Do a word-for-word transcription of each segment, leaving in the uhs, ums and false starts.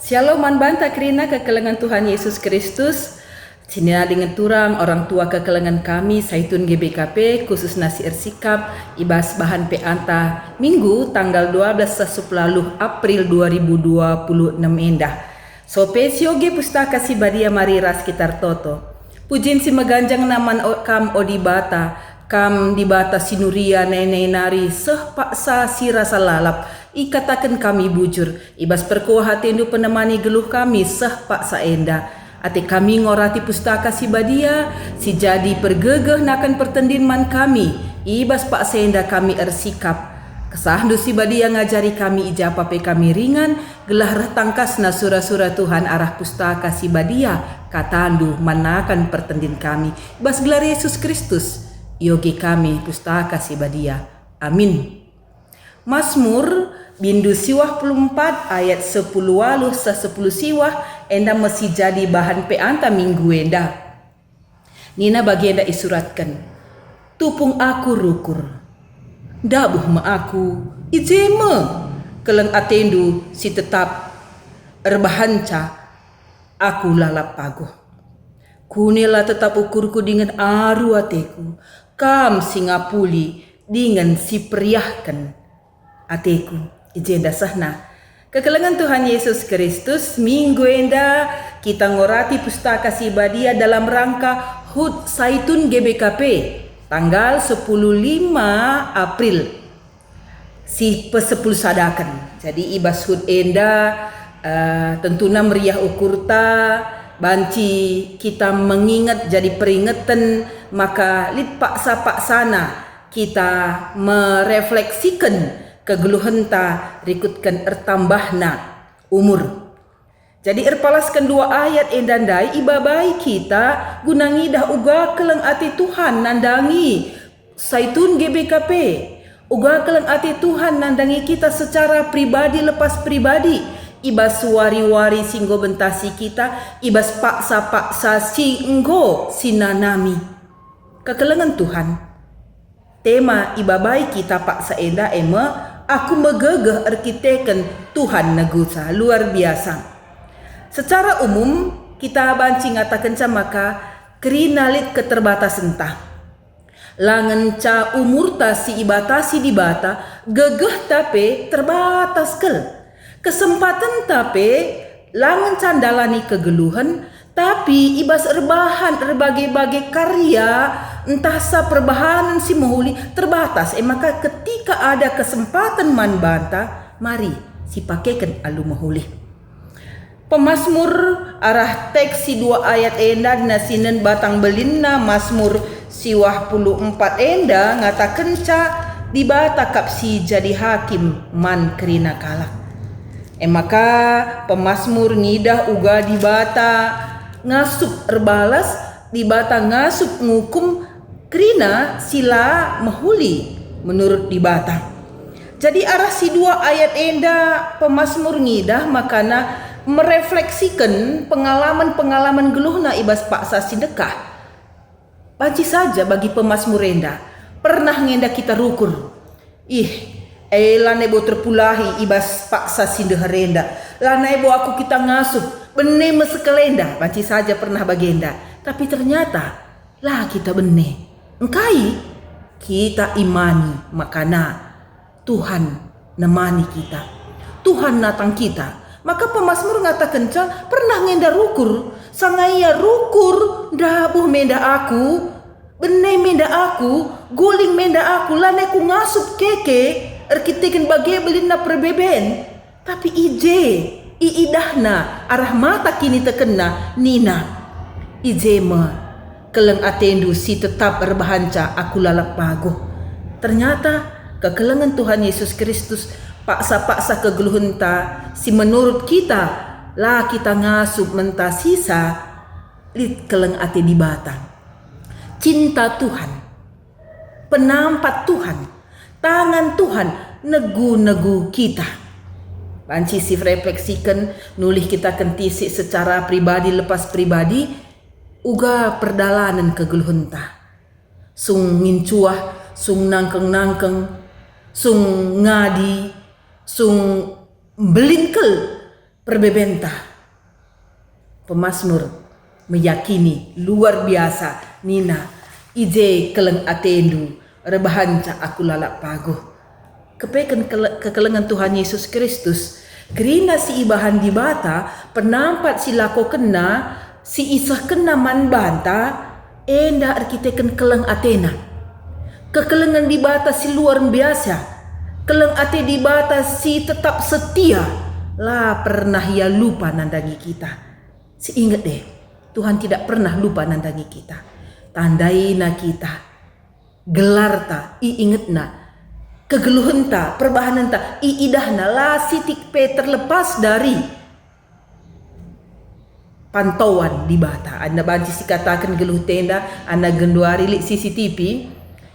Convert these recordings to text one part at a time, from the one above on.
Shalom man banta kerina kekelengen Tuhan Yesus Kristus. Senina dingen turang orang tua kekelengen kami Saitun G B K P, khususna si ersikap i bas bahan P A-nta Minggu tanggal dua belas seh sepuluh April dua ribu dua puluh enam enda. Sope sioge Pustaka Si Badia mari ras kita ertoto. Pujin si meganjangna man o-, Kam, o Dibata, Kam Dibata si nuria nai-nai nari seh paksa si rasa lalap, ikataken kami bujur, i bas perkuah atendu penemani geluh kami seh paksa enda. Ate kami ngorati Pustaka Si Badia, si jadi pergegeh nakan pertendin man kami, i bas paksa enda kami ersikap. Kesahndu Si Badia ngajari kami i ja pe kami ringan, gelah reh tangkasna sura-sura Tuhan arah Pustaka Si Badia, katandu man nakan pertendin kami. I bas gelar Yesus Kristus, ioge kami Pustaka Si Badia. Amin. Masmur, bindu siwah puluh empat ayat sepuluh waluh seh sepuluh siwah, enda me si jadi bahan P A-nta minggu enda. Nina bagenda isuratken, "Tupung aku rukur, ndabuh me aku, i je me keleng atendu si tetap erbahanca aku lalap paguh. Kunela tetap ukurku dingen aru ateku, Kam si ngapuli dingen si periahken ateku." I jenda sehna. Kekelengen Tuhan Yesus Kristus, minggu enda kita ngorati Pustaka Si Badia dalam rangka HUT Saitun G B K P, tanggal sepuluh lima April, si pesepuluh sadaken. Jadi, i bas HUT enda, eh, tentuna meriah ukurta, banci kita menginget, jadi peringeten maka lit paksa-paksana kita merefleksiken kegeluhenta rikutken ertambahna umur. Jadi erpalasken dua ayat enda ndai ibabai kita guna ngidah uga keleng ate Tuhan nandangi Saitun G B K P, uga keleng ate Tuhan nandangi kita secara pribadi lepas pribadi, i bas wari-wari si enggo bentasi kita, i bas paksa-paksa si enggo sinanami. Kekelengen Tuhan. Tema ibabai kita paksa enda e me, "Aku megegeh erkiteken Tuhan neguca." Luar biasa. Secara umum, kita banci ngatakenca maka kerina lit keterbatasenta. La ngenca umurta si ibatasi Dibata, gegehta pe terbatas kal. Kesempatenta pe la ngenca ndalani kegeluhen, tapi i bas erbahan erbage-bage karya ntah sa perbahanen si mehuli terbatas, e maka ketika ada kesempatan man banta, mari sipakeken alu mehuli. Pemasmur arah teks si dua ayat enda nina sinen batang belinna Masmur siwah puluh empat enda ngatakenca Dibata kap si jadi hakim man kerina kalak. E maka, pemasmur ngidah uga Dibata ngasup erbalas, Dibata ngasup ngukum kerina si la mehuli menurut Dibata. Jadi, arah si dua ayat enda, pemasmur ngidah makana merefleksiken pengalaman-pengalaman geluhna i bas paksa si ndekah. Banci saja bagi pemasmur enda, pernah nge enda kita rukur. Ih, e lanai bo terpulahi i bas paksa si ndeher enda. Lanai bo aku kita ngasup, bene me sekel enda, banci saja pernah bagenda. Tapi ternyata, la kita bene. Engkai? Kita imani makana Tuhan nemani kita. Tuhan natang kita. Maka pemasmur ngatakenca, "Pernah nge enda rukur, sanga ia rukur, ndabuh me enda aku, bene me enda aku, guling me enda aku, lanai ku ngasup keke, erkiteken bage belinna perbeben." Tapi i je, iidahna arah mata kinitekenna, nina, "I je me, keleng atendu si tetap erbahanca aku lalap paguh." Ternyata, kekelengen Tuhan Yesus Kristus, paksa-paksa kegeluhenta si menurut kita la kita ngasup mentasisa, lit keleng ate Dibata. Cinta Tuhan, penampat Tuhan, tangan Tuhan negu-negu kita. Banci sirefleksiken, nulih kita kentisik secara pribadi lepas pribadi, uga perdalanen kegeluhenta. Sung ngincuah, sung nangkeng-nangkeng, sung ngadi, sung mbelin kal. perbebenta. Pemasmur meyakini luar biasa nina, "I je keleng atendu, rebahanca aku lalap paguh." Kepeken kele-, kekelengen Tuhan Yesus Kristus, kerina si ibahan Dibata, penampat si lakokenNa, si isehkenNa man banta, enda erkiteken keleng ateNa. Kekelengen Dibata si luar biasa, keleng ate Dibata si tetap setia, la pernah Ia lupa nandangi kita. Si inget deh, Tuhan tidak pernah lupa nandangi kita. Tandaina kita, gelarta iingetNa, kegeluhenta, perbahanenta iidahNa, la sitik pe terlepas dari pantauan Dibata. Enda banci sikataken geluh tenda, enda genduari lit C C T V,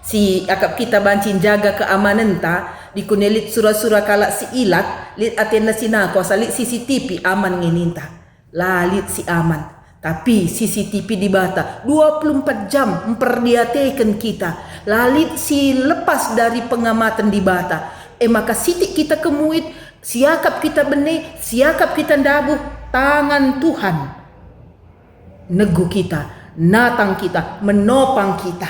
si akap kita banci njaga keamanenta, dikune lit sura-sura kalak si ilat, lit atena si nako, asa lit C C T V aman nge ninta. La lit si aman. Tapi C C T V Dibata dua puluh empat jam mperdiateken kita. La lit si lepas dari pengamaten Dibata. E maka sitik kita kemuit, siakap kita bene, siakap kita ndabuh, tangan Tuhan negu kita, natang kita, menopang kita.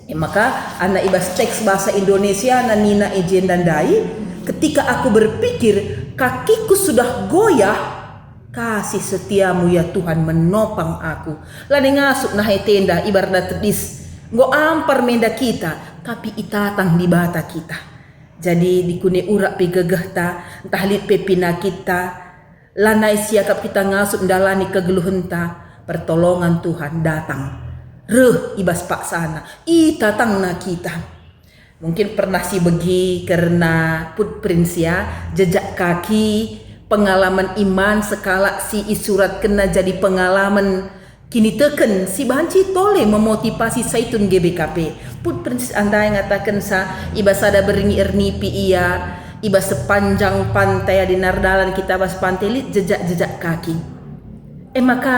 E maka, enda i bas teks bahasa Indonesiana nina i jenda ndai, "Ketika aku berpikir, kakiku sudah goyah, kasih setiamu, ya Tuhan, menopang aku." Lanai ngasup nahe tenda i bas tedis, enggo ampar me enda kita, tapi itatang Dibata kita. Jadi dikune urak pe gegehta, ntah lit pe penakitta, lanai siakap kita ngasup ndalani kegeluhenta, pertolongan Tuhan datang. Reh i bas paksana, itatangna kita. Mungkin pernah sibegi kerna footprints ya, jejak kaki, pengalaman iman sekalak si isuratkenna jadi pengalaman kiniteken si banci tole memotivasi Saitun G B K P. Footprints ndai ngatakenca, i bas sada berngi ernipi ia, i bas sepanjang pantai adi nardalan kita bas pantai lit jejak-jejak kaki. E maka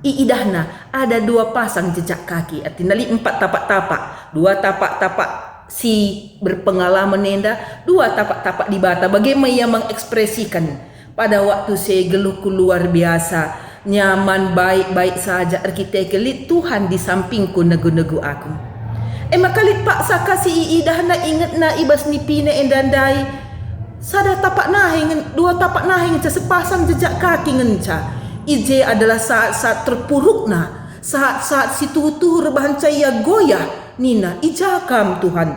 iidahna ada dua pasang jejak kaki, artina lit empat tapak-tapak, dua tapak-tapak si berpengalaman enda, dua tapak-tapak Dibata, bage me ia mengekspresiken. Pada waktu si geluhku luar biasa, nyaman, baik-baik saja, erkiteken lit Tuhan di sampingku negu-negu aku. E maka lit paksa ka si iidahna, ingetna i bas nipina enda ndai. Sada tapak nahe ngen-, dua tapak nahe ngenca, sepasang jejak kaki ngenca. I je adalah saat-saat terpurukna, saat-saat si tuhu-tuhu rebahanca ia goyah, nina, "I ja Kam, Tuhan?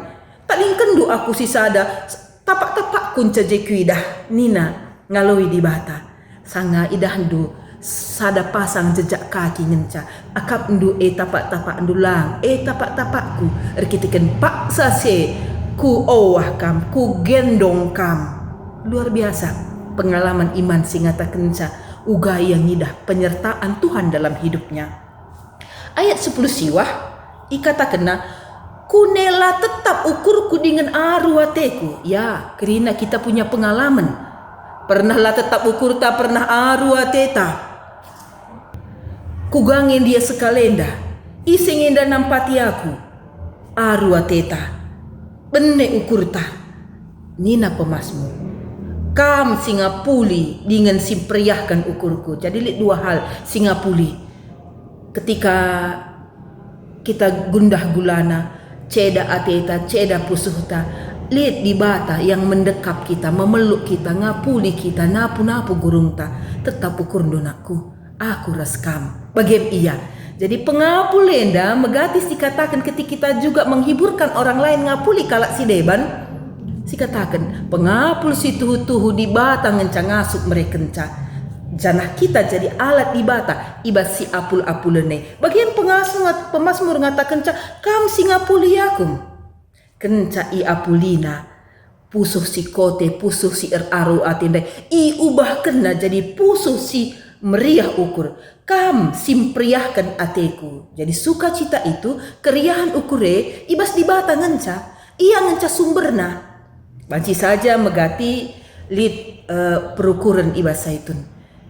Tadingkenndu aku si sada, tapak-tapakku nca je kuidah," nina, ngaloi Dibata. Sanga idahndu sada pasang jejak kaki ngenca, akapndu e tapak-tapakndu lang, e tapak-tapakku, erkiteken paksa si kuowah kam, kugendong kam. Luar biasa pengalaman iman si ngatakenca uga ia ngidah penyertaan Tuhan dalam hidupnya. Ayat sepuluh siwah, ikatakenna, "Kune la tetap ukurku dingen aru ateku." Ya, kerina kita punya pengalaman. Pernah la tetap ukurta, pernah aru ateta. "Kuga nge ndia sekalenda? Ise nge enda nampati aku?" Aru ateta. Bene ukurta. Nina pemasmur, "Kam si ngapuli dingen si mperiahken ukurku." Jadi lit dua hal si ngapuli. Ketika kita gundah gulana, ceda ateta, ceda pusuhta, lit Dibata yang mendekap kita, memeluk kita, ngapuli kita, napu-napu gurungta, "Tetap ukurndu, nakku, aku ras kam." Bagem ia. Jadi pengapul enda megati sikataken ketika kita juga menghiburkan orang lain, ngapuli kalak si deban. Sikataken, pengapul si tuhu-tuhu Dibata ngenca ngasup merekenca. Janah kita jadi alat Dibata i bas si apul-apulen e. Bagian pengasngat-, pemasmur ngatakenca, "Kam si ngapuli aku." Kenca iapulina, pusuh si kote, pusuh si eraru ate ndai, iubahkenna jadi pusuh si meriah ukur. "Kam si mperiahken ateku." Jadi sukacita itu, keriahen ukur e, i bas Dibata ngenca. Ia ngenca sumberna. Banci saja megati lit, eh, perukuren i bas Saitun.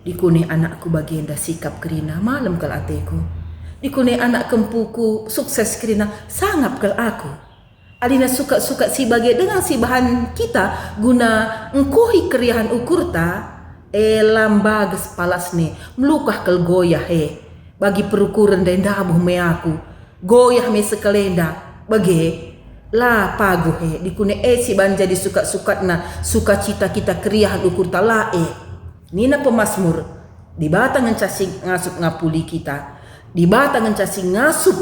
Dikune anakku bagenda sikap kerina, malem kal ateku. Dikune anak kempuku sukses kerina, sangap kal aku. Adina sukat-sukat si bage denga sibahan kita guna engkuhi keriahen ukurta, E, la mbages palasna, melukah kal goyah e. Bagi perukuren ndai ndabuh me aku. Goyah me sekalenda. Bage, la paguh e, dikune e si banci jadi sukat-sukatna, sukacita kita keriahen ukurta la e. Nina pemasmur, Dibata ngenca si ngasup ngapuli kita. Dibata ngenca si ngasup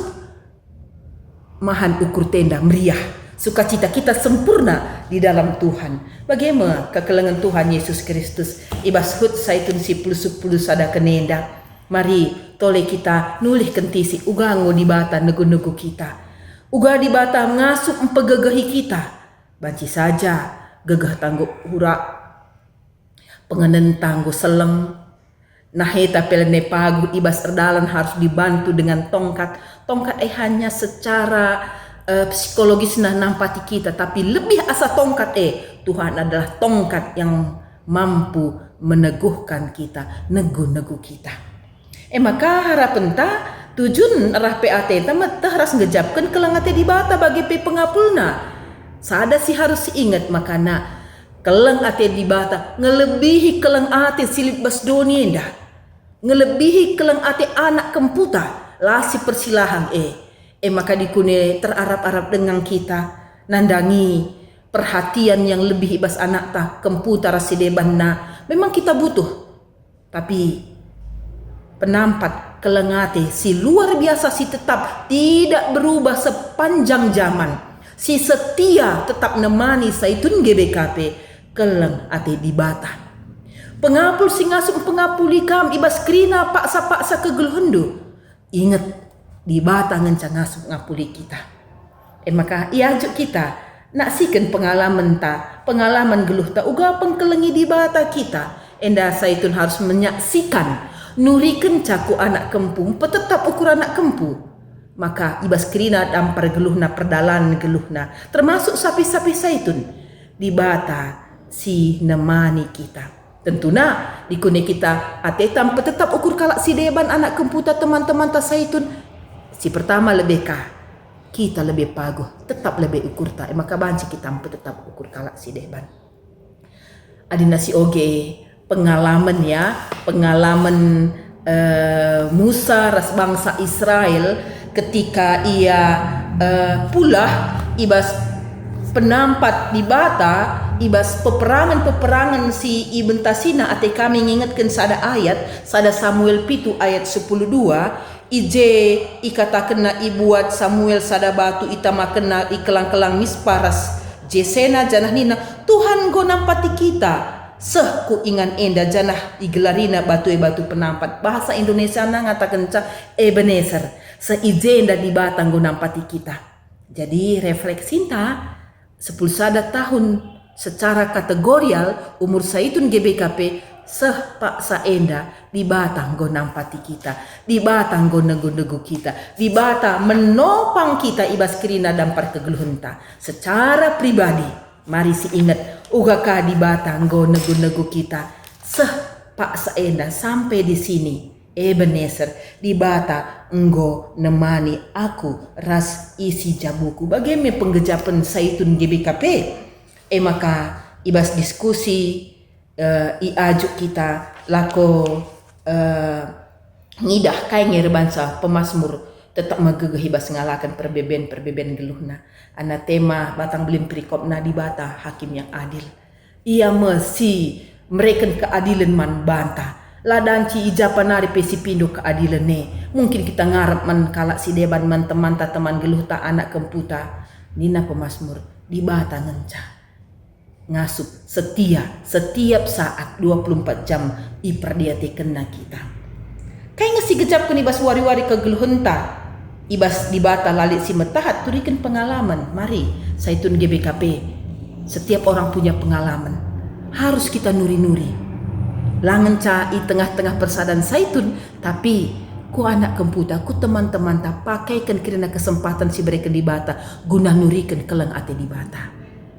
mahan ukurta enda meriah. Sukacita kita sempurna di dalam Tuhan. Bage me kekelengen Tuhan Yesus Kristus i bas hut Saitun si puluh sepuluh sada kenenda. Mari, tole kita nulihken tisi uga enggo Dibata negu-negu kita. Uga Dibata ngasup mpegegehi kita. Banci saja gegeh tangguh ura, pengenenta enggo seleng. Naheta pe lene paguh i bas erdalan harus dibantu dengan tongkat. Tongkat e hanya secara, eh, psikologis nah nampati kita, tapi lebih asa tongkat e, Tuhan adalah tongkat yang mampu meneguhkan kita, negu-negu kita. E maka harapenta, tujun rah pe ateta meteh ras ngejapken keleng ate Dibata bage pe pengapulna. Sada si harus siinget makana, keleng ate Dibata ngelebihi keleng ate si lit bas doni enda. Ngelebihi keleng ate anak kemputa, la si persilahang e. E maka dikune terarap-arap denga kita, nandangi perhatian yang lebih i bas anakta, kemputa ras si debanna. Memang kita butuh. Tapi penampat keleng ate si luar biasa si tetap tidak berubah sepanjang zaman, si setia tetap nemani Saitun G B K P, keleng ate Dibata. Pengapul si ngasup pengapuli kam i bas kerina paksa-paksa kegeluhenndu. Inget, Dibata ngenca ngasup ngapuli kita. E maka iajuk kita naksiken pengalamenta, pengalaman geluhta uga pengkelengi Dibata kita. Enda Saitun harus menyaksikan, nurikenca ku anak kempu, mpetetap ukur anak kempu. Maka i bas kerina dampar geluhna, perdalanen geluhna, termasuk sapih-sapih Saitun. Dibata si nemani kita. Tentuna, dikune kita ateta mpetetap ukur kalak si deban anak kemputa teman-temanta Saitun. Si pertama lebe ka, kita lebe paguh, tetap lebe ukurta, e maka banci kita mpetetap ukur kalak si deban. Adina si oge, pengalamen ya, pengalamen, eh, Musa ras bangsa Israel ketika ia, eh, pulah i bas penampat Dibata, i bas peperangen-peperangen si ibentasina ate kami ngingetken sada ayat, sada Samuel pitu ayat sepuluh dua, i je ikatakenna ibuat Samuel sada batu itamakenna i kelang-kelang Mispa ras Jesena janah nina, "Tuhan enggo nampati kita, seh ku ingan enda," janah igelarina batu e batu penampat. Bahasa Indonesiana ngatakenca Ebenezer, seh i jenda Dibata enggo nampati kita. Jadi, refleksinta, sepuluh sada tahun secara kategorial umur Saitun G B K P seh paksa enda, Dibata enggo nampati kita, Dibata enggo negu-negu kita, Dibata menopang kita i bas kerina dampar kegeluhenta. Secara pribadi, mari siinget, uga ka Dibata enggo negu-negu kita, seh paksa enda sampai di sini. Ebenezer, Dibata enggo nemani aku ras isi jabuku. Bage me penggejapen Saitun G B K P. E maka i bas diskusi, eh, iajuk kita lako, eh, ngidah kai nge erbansa pemasmur tetap megegeh i bas ngalaken perbeben-perbeben geluhna. Anatema batang belin perikopna Dibata, Hakim yang adil. Ia me si mereken keadilen man banta. La danci i ja pe nari pe si pindo keadilen e. Mungkin kita ngarap man kalak si deban, man temanta, teman geluhta, anak kemputa. Nina pemasmur, Dibata ngenca ngasup setia setiap saat dua puluh empat jam iperdiatekenna kita. Kai nge si gejapken i bas wari-wari kegeluhenta? I bas Dibata la lit si metahat, turiken pengalamen. Mari, Saitun G B K P, setiap orang punya pengalamen. Harus kita nuri-nuri. La ngenca i tengah-tengah persadan Saitun, tapi ku anak kemputa, ku teman-temanta, pakaiken kerina kesempatan si bereken Dibata guna nuriken keleng ate Dibata.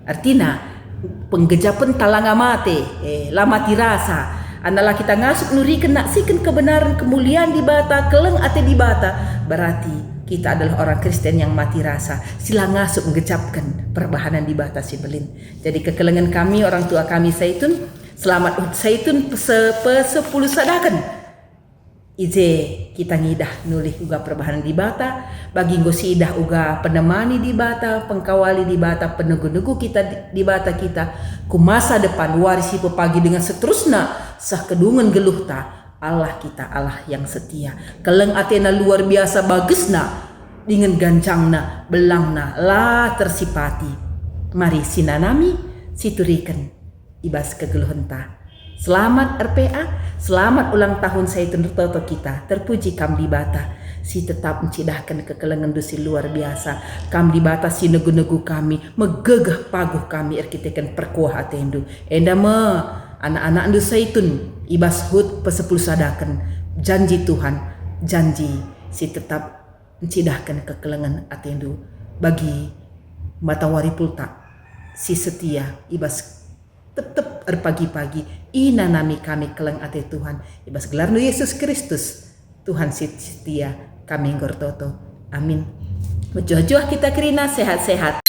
Ertina, penggejapen talanga mate, eh, la mati rasa. Analah kita ngasup nuriken naksiken kebenaren kemulian Dibata, keleng ate Dibata, berarti kita adalah orang Kristen yang mati rasa, si la ngasup nggejapken perbahanen Dibata si mbelin. Jadi kekelengen kami, orang tua kami Saitun, Selamat Hut Saitun pese-, pesepuluh sadaken. I je kita ngidah nulih uga perbahanen Dibata, bagi enggo siidah uga penemani Dibata, pengkawali Dibata, penegu-negu kita Dibata kita, ku masa depan wari si pepagi dengan seterusna, seh kedungen geluhta, Allah kita, Allah yang setia. Keleng atena luar biasa bagesna, dingen gancangna, belangna, la tersipati. Mari sinanami, situriken i bas kegeluhenta. Selamat R P A, selamat ulang tahun Saitun ertoto kita. Terpuji Kam Dibata, si tetap ncidahken kekelengenndu si luar biasa. Kam Dibata si negu-negu kami, megegeh paguh kami erkiteken perkuah atendu. Enda me, anak-anakndu Saitun, i bas Hut pesepuluh sadaken, janji Tuhan, janji si tetap ncidahken kekelengen atendu bagi matawari pultak si setia i bas tep-tep erpagi-pagi. Inanami kami keleng ate Tuhan, i bas gelarNdu Yesus Kristus, Tuhan si setia, kami enggo ertoto. Amin. Mejuah-juah kita kerina, sehat-sehat.